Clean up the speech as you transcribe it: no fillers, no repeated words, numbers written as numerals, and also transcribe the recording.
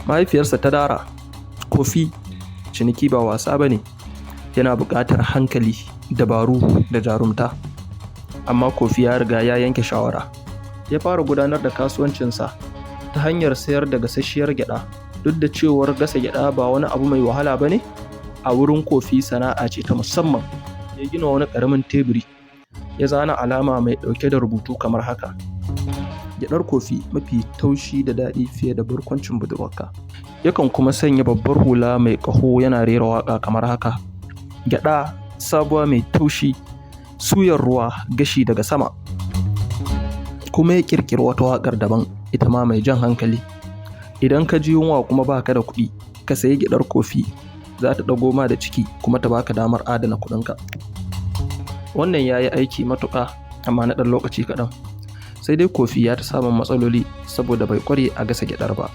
Mahaifiyarsa ta dara, "Kofi, ciniki ba wasa ba ne, yana buƙatar hankali, dabaru da jarumta." Amma Kofi ya riga ya yanke shawara. Ya fara gudanar da kasuwancinsa ta hanyar sayar da gasasshiyar gyaɗa. Duk da cewar gasa gyaɗa ba wani abu mai wahala ba ne, a wurin Kofi sana'a ce ta musamman. Ya gina wani ƙaramin teburi, ya zana alama mai ɗauke da rubutu kamar haka: "Gyaɗar Kofi, mafi taushi da daɗi fiye da barkwancin budurwarka." Yakan kuma sanya babbar hula mai ƙaho yana rera waƙa kamar haka: "Gyaɗa sabuwa mai taushi, suyar ruwa gashi daga sama." Kuma ya ƙirƙiri wata waƙar daban, ita ma mai jan hankali: "Idan ka ji yunwa kuma ba ka da kuɗi, ka sayi gyaɗar Kofi, za ta ɗago ma da ciki kuma ta baka damar adana kuɗinka." Wannan ya yi aiki matuƙa, amma na ɗan lokaci kaɗan. Sai dai Kofi ya ta samun matsaloli saboda bai ƙware a gasa gyaɗar ba.